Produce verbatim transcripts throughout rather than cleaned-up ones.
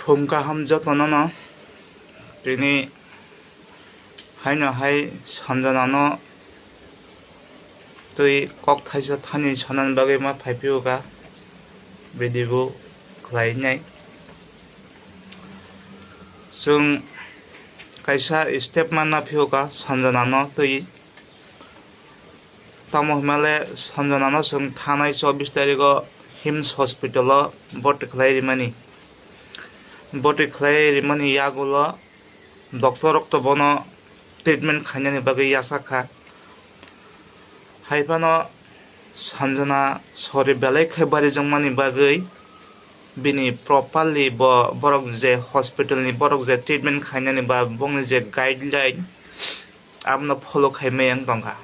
Phung kaham jotono no, tini haino hai Sanjana no twi kok thaisa thani sanani bagwi ma phai phiyokha video khlai nai. Chwng kaisa step manna phiyokha Sanjana no twi. Tamo hwnmale Sanjana no chwng thanai chobbish tarikh o HIMS hospital o boti khlai rimani. Boti khlai rimani yagulo doctor rok to bono treatment khainani bagwi yachak kha. Hai phano Sanjana sori belai khe barijwkmani bagwi bini properly bo borok je hospital ni borok je treatment khainani ba bongni je guideline abono follow khai maya wng tongkha.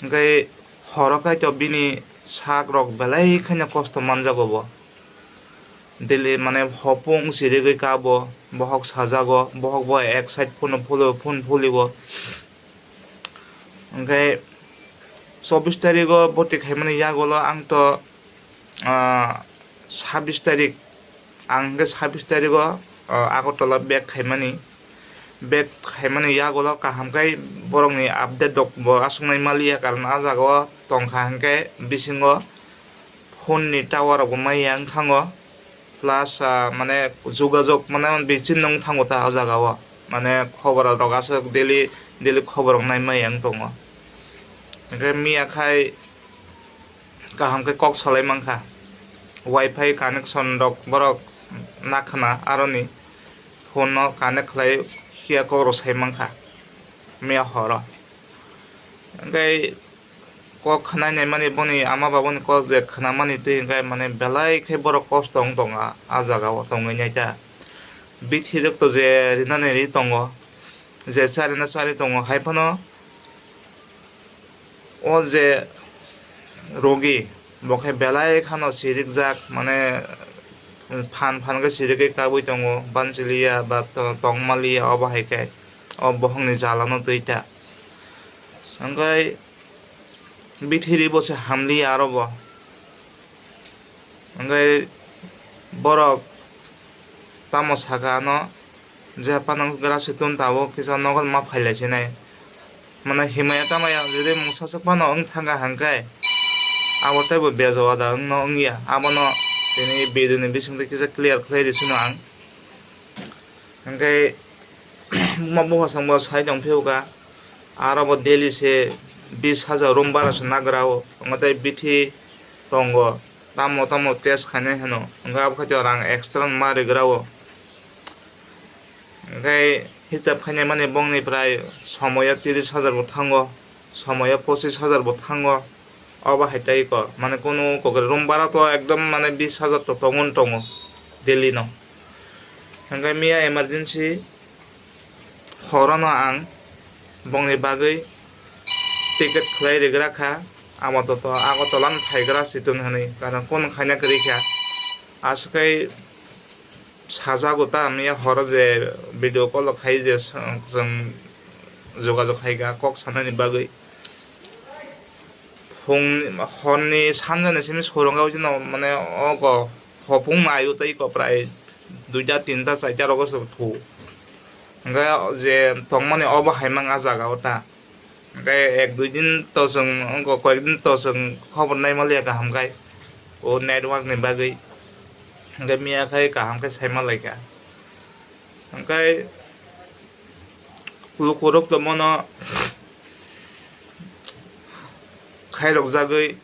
Hwnkhe horo kaitor bini sak rok belai kheno kosto manjago bo. Daily mane hopung sirigwi kabo, bohok sajago, bohok bo ek side phone phuli, phone phuligo. Hwnkhe chobbish tarikh o boti khaimani yagulo ang to, ah, sabbish tarikh, ang hwnkhe sabbish tarikh o, ah, Agartala back khaimani, back khaimani yagulo kaham khe borokni update rok bo aswk nai maliya, karon ah jaga o tongkha hwnkhe bisingo phone ni tower rok bo maya wngkhango, plus, ah, mane jogajog mane bichini wng thango ta o jaga o, mane khobor rok aswk daily daily khobor rok nai maya wng tongo. Hwnkhe miya khai kaham khe kok salai mankha, wifi connection rok borok nakhwna aroni phone no connect khlai phiya kok rok sai mankha miya horo. Hwnkhe kok khwnai naimani boni ama babani kok je khwnamani twi hwnkhe mane belai khe borok kosto wng tongo ah jaga o tongwi naikha. Bithi rok to je rinani ri tongo, je charina chari tongo, hai phano o je rogi bo khe belai khano sirikjak, mane phan phan khe sirigwi kabui tongo, bansiliya ba to-, tongmaliya, obo hai khe o bohongni jalano twi ta. Hwnkhe bithi ri bo se hamliya aro bo. Hwnkhe borok tamo saka ano je phano gra se tun tabuk kisa nogo ma phailai sinai. Mane himaya tamaya jodi mungsa swk phano wng thangkha hwnkhe abo teibo bejo wada wngno wngya. Abono tini video ni bisingtwi kisa clear khlai rw sino ang. Hwnkhe buma buphasongbo sai tong phiyokha, aro bo daily se bis hajar room bara se nagra o, hwnkhe tei bithi tongo, tamo tamo test khainai hwno, hwnkhe abo khe rang extra ma rigra o. Hwnkhe hisab khainai mani bongni prai somoyo tiris hajar bo thango, somoyo pochis hajar bo thango. Obo hai tei kok, mane kunu kokre room bara to ekdom mane bis hajar to tongo, tongo daily no. Hwnkhe miya emergency horono ang bongni bagwi ticket khlai rigra kha, amo to, to Agartala no phaigra Chitun hwnwi, karon kunu khaina kwrwi kha. Aswk khai sajago ta miya horo je video call khai je chwng jogajog khaikha kok sanani bagwi. Phung horni sanjani simi sorong o bini mane ogo hopung naio tei ko prai duita tinta chaita rogo se thu. Hwnkhe je tongmani obo hai mang ah jaga o ta. Hwnkhe ek dui din to chwng wngkha, koyek din to chwng khobor nai maliya kaham khai o network ni bagwi. Hwnkhe miya khai kaham khe sai malaikha. Hwnkhe lukurok to mono khairokjagwi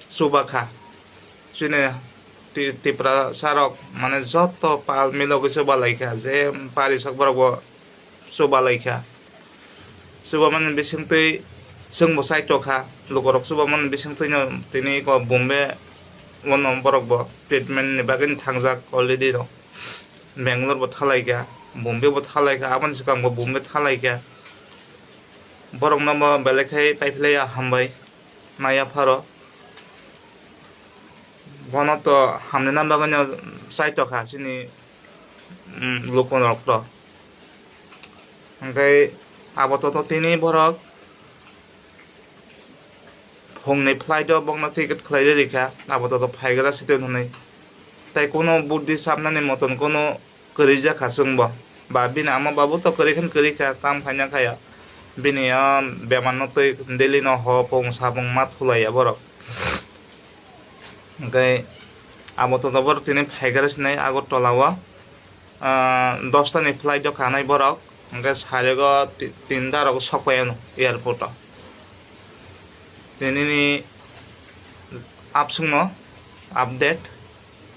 chubakha. Chini Ti-, Tiprasa rok mane joto pal milogwi chubalaikha, je pari sak borok bo chubalaikha. Chubamani bisingtwi chwngbo chaitokha, lukurok chubamani bisingtwino tini eko Bombay ono borokbo treatment ni bagwi thangjak already no. Bangalore bo thalaikha, Bombay bo thalaikha, aboni swkangbo Bombay thalaikha. Borokno bo belai khe paiphlaiya hambai, maya pharo. Bono to hamrina bagwino chaitokha chini, mm, lukurok to. Hwnkhe abo to, to tini borok phungni flight o bokno ticket khlai rwrwi kha, abo to, to phaigra Chitun hwnwi. Tai kuno buddi sabnani moton kuno kwrwi jakha chwngbo. Ba bini ama babu to kwrwi khe kwrwi kha, tam khaina khaya. Bini o bemar no twi daily no ho pung sapung ma thulaiya borok. Hwnkhe abo to borok tini phaigra sinai Agartala o, ah, dosta ni flight o kanai borok. Hwnkhe sarego ti-, tinta rok sok pai ano airport o. Tini ni absung no update.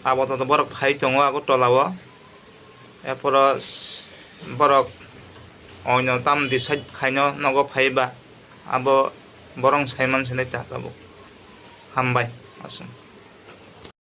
Abo to borok phai tongo Agartala o. Ephoro s-, borok oino tam decide khaino nogo phaiba abo borok saiman sinai ta tabuk. Hambai. Aswk.